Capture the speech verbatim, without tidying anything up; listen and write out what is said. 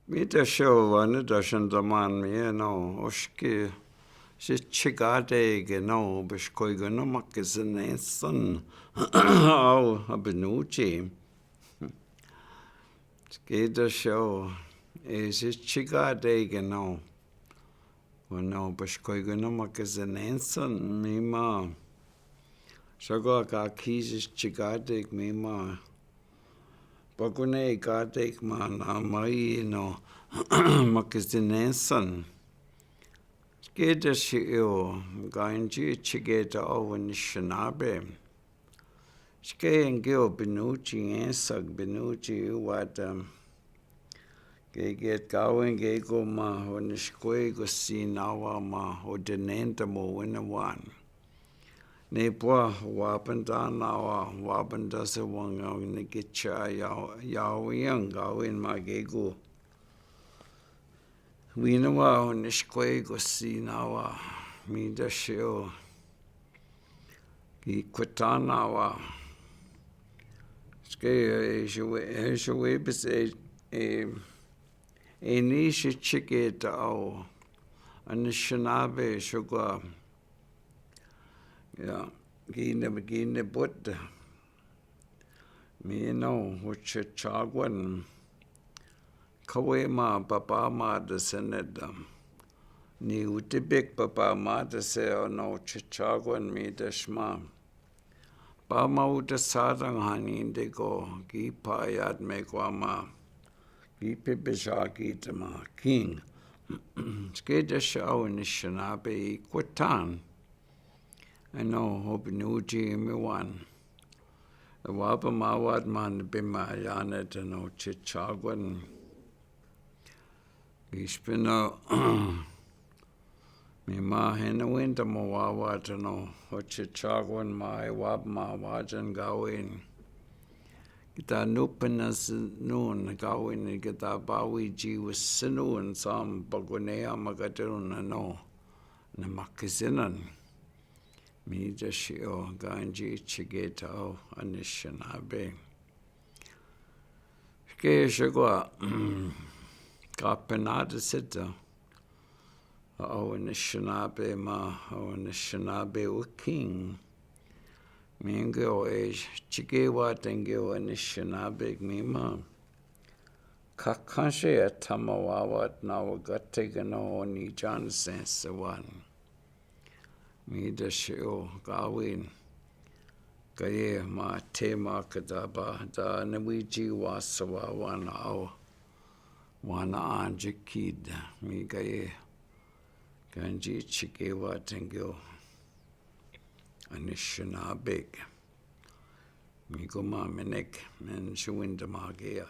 Mita siw wane dashen daman mi eno, oske, si chikate ke no, bishkoi ke no makisinen son, au, abinuchi. Skida siw, e si chikate ke no. Wano, bishkoi ke no makisinen son, mima. Saka ka kisi chikate mima. Pakune kate ma na mai no makisinen son. Skida siw, ganji chiketa o Anishinaabe. Ske ngeo binuchi ngesak binuchi wata. Ke get kawin ke ko ma ho nishkwe ko sinawa ma ho denenta mo winawan. Ne pwa wapenta nawa, wapenta se wanga ne ke cha ya, ya wiyang kawin ma ke ko. Winawa ho nishkwe ko sinawa, mita siw. Ki kwetanawa. Ske, e, siwe, e, siwe bes, e, e, e ni si chiketa o Anishinaabe shuka. Ya, kine, kine bot. Mi no, ho Chichagwan. Kawe ma papa ma da seneda. Ni utibik papa ma da se no Chichagwan mi da shma. Pama uta sadang hani ndiko, ki payat me kwama. Ki pipishaki tama king. Skida siw Anishinaabe i kwatan. Eno, ho binuchi mi wan. E wapa ma wat man bima yana tano Chichagwan. Gispino, mima hena winta mo wawa tano, ho Chichagwan ma e wapa ma wajan gawin. Kita nupena sinun gawin, kita bawi jiwa sinun sam pagunea makaterun ano. Na makisinan. Mita siw ganji chiketa o Anishinaabe. Ke siw kwa, kapenada sita. O Anishinaabe ma, o Anishinaabe wiking. Mi ngeo e chikewa tengeo Anishinaabe mima. Kakanshe atama wawa tanawa gate gano ni jansen sewan. Mita siw gawin. Kaye ma tema kadaba da na wiji wasa wawan o. Wana anji kid mi kaye. Ganji chikewa tengeo Anishinaabe. Mi kuma menek men siwinda magean.